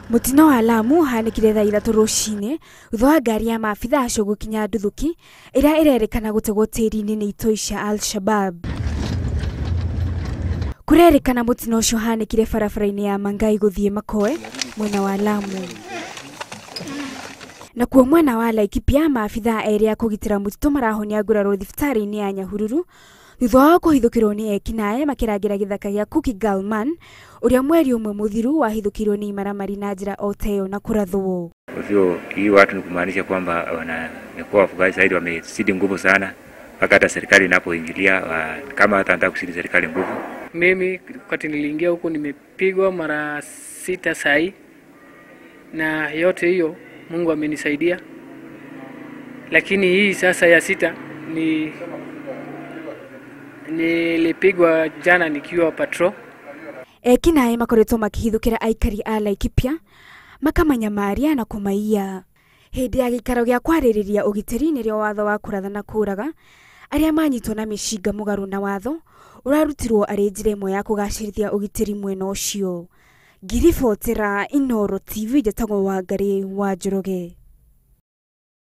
Mũtino wa Lamu ũhanĩkire thaa 3 rũcinĩ thutha wa ngari ya maabitha acio gũkinya nduthũki ĩrĩa ĩrerĩkana gũtegwo tĩri-inĩ nĩ itoi cia Al-Shabab. Kũrerĩkana mũtino ũcio ũhanĩkire barabara-inĩ ya Mangai gũthiĩ Makoe mwena wa Lamu. Nakuo mwena wa Laikipia maabitha erĩ a kũgitĩra mũtitũ marahonia nguraro thibitarĩ-inĩ ya Nyahururu thutha wao kũhithũkĩrwo nĩ ekinaĩ makĩrangĩra gĩthaka gĩa Cookie Girl Man ũrĩa mweri ũmwe mũthiru wahithũkĩirwo nĩ imaramari na njĩra o ta ĩyo na kũrathwo. Hivyo hii watu ni kumaanisha kwamba wanakuwa wafugaji zaidi, wamezidi nguvu sana mpaka hata serikali inapoingilia kama hata anataka kuzidi serikali nguvu. Mimi wakati niliingia huku nimepigwa mara 6 sahi, na yote hiyo Mungu amenisaidia, lakini hii sasa ya 6 ni nilipigwa jana nikiwa patrol. Ekinaĩ makoretwo makĩhithũkĩra aikari a Laikipia makamanyamaria na kũmaiya. Hĩndĩ ya gĩikaro gĩa kwarĩrĩria ũgitĩri nĩrĩo watho wa kũratha na kũũraga arĩa manyitwo na mĩcinga mũgarũ na watho ũrarutirwo arĩ njĩra ĩmwe ya kũgacĩrithia ũgitĩri mwena ũcio. Ngiribotera Inooro TV, njĩtagwo Wangarĩ wa Njoroge.